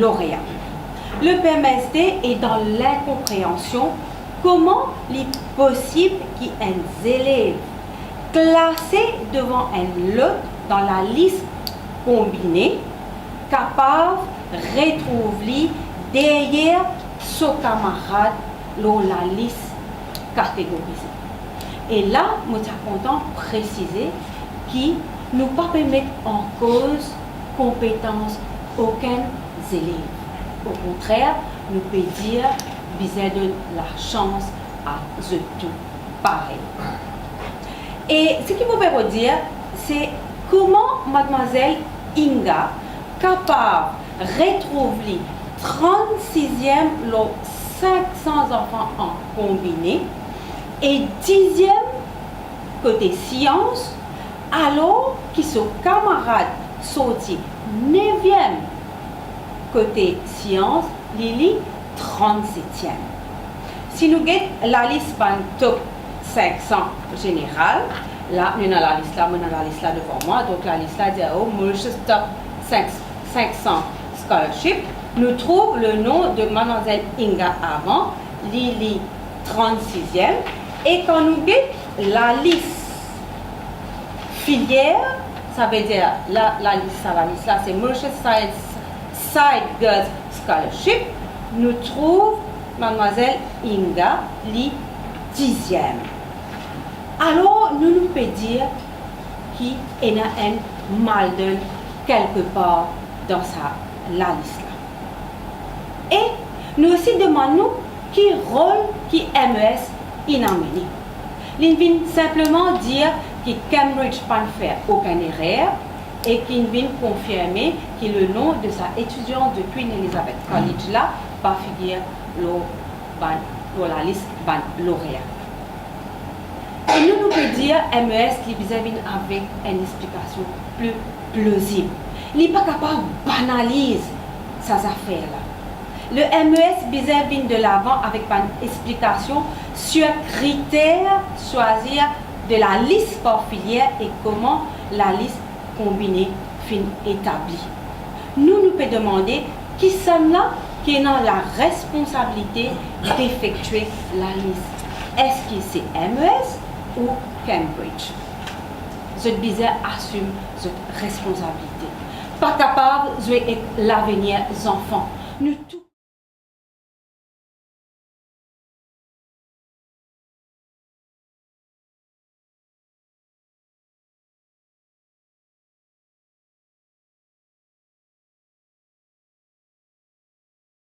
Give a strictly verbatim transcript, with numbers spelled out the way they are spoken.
lorea. Le P M S D est dans l'incompréhension, kouma li posib ki enn zelev klase devan enn lot dan lalis konbine kapav retrouv li deryer so kamarad lor lalis kategorize. E la, mo ti a kontan presize ki nou pa pe met an koz konpetans okenn zelev. Okontrer, nou pe dir bizin donn lasans a zot tou parey. E seki mo pe redir, se kouma madmwazel Inga kapav retrouv li trannsiziem lor sink san zanfan an konbine e diziem kote sians, alor ki so kamarad sorti neviem kote sians, li li trannsetiem. Si nou get lalis bann top sink san zeneral, la, nou ena lalis la, mo ena lalis la devan mwa, donk lalis la dir, oh, Mauritius Top sink, sink san Scholarship, nou trouv le nom de madmwazel Inga avan, li li trannsiziem, e kan nou get lalis filier, savedir la, lalis, sa lalis la, se Mauritius Side, Side Girls Scholarship, nou trouv madmwazel Inga, li diziem. Alor, nou, nou pe dir ki ena enn maldonn kelke par dan sa lalis la. E nou osi demann nou ki rol ki M E S inn amene. Li vinn sinpleman dir ki Cambridge pa'nn fer okenn erer e ki vinn konfirme ki le nom de sa etidian de Queen Elizabeth College la pa figir lor bann, lor lalis bann lorea. E nou, nou pe dir M E S li bizin vinn avek enn explikasion pli plozib. Li pa kapav banaliz sa zafer la. Le M E S bizin vinn de lavan avek bann explikasion sir kriter swazir de lalis par filier e kouma lalis konbine finn etabli. Nou, nou pe demande kisannla ki ena laresponsabilite defektwe lalis. Eski se M E S ou Cambridge? Zot bizin asim zot responsabilite. Pa kapav zwe ek lavenir zanfan. Nou tou